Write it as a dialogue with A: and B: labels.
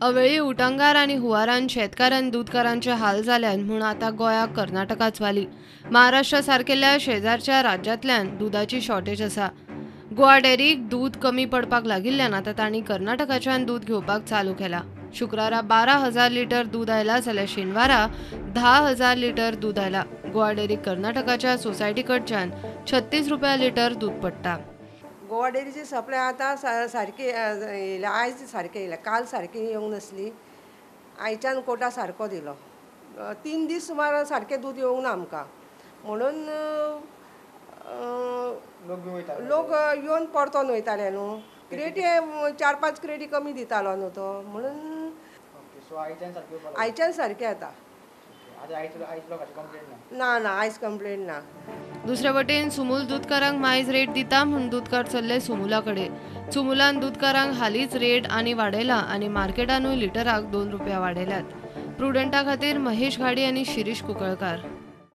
A: अवेळी उटंगार आनी हुवारान शेतकारान दूदकारांचे हाल जाल्यान म्हूण आतां गोंयाक कर्नाटकाच वाली. महाराष्ट्रा सारकेल्या शेजारच्या राज्यांतल्यान दुदाची शॉर्टेज आसा. गोवा डेअरीक दूद कमी पडपाक लागिल्ल्यान आतां तांणी कर्नाटकाच्यान दूद घेवपाक चालू केला. शुक्रारा 12,000 लिटर दूद आयला जाल्यार शेनवारा 10,000 लिटर दूद आयला. गोवा डेअरीक कर्नाटकाच्या सोसायटी कडच्यान 36 रुपया लिटर दूद पडटा.
B: गोवा डेअरीची सप्लाय आतां सारकी येयल्या, आयज सारकें येयल्या, काल सारकी येवंक नासली. आयच्यान कोटा सारको दिलो. 3 दीस सुमार सारकें दूद येवंक ना आमकां, म्हणून लोक येवन परतोन वयताले न्हू. क्रेटी 4-5 क्रेटी कमी दितालो न्हू तो, म्हणून आयच्यान सारकें येता. ना ना, आयज कंप्लेन ना.
A: दुसरे वटेन सुमूल दूदकारांक मायज रेट दिता म्हूण दूदकार चल्ले सुमुला कडेन. सुमुलान दूदकारांक हालींच रेट आनी वाडयला आनी मार्केटानूय लिटराक 2 रुपया वाडयल्यात. प्रुडंटा खातीर महेश घाडी आनी शिरीष कुंकळकार.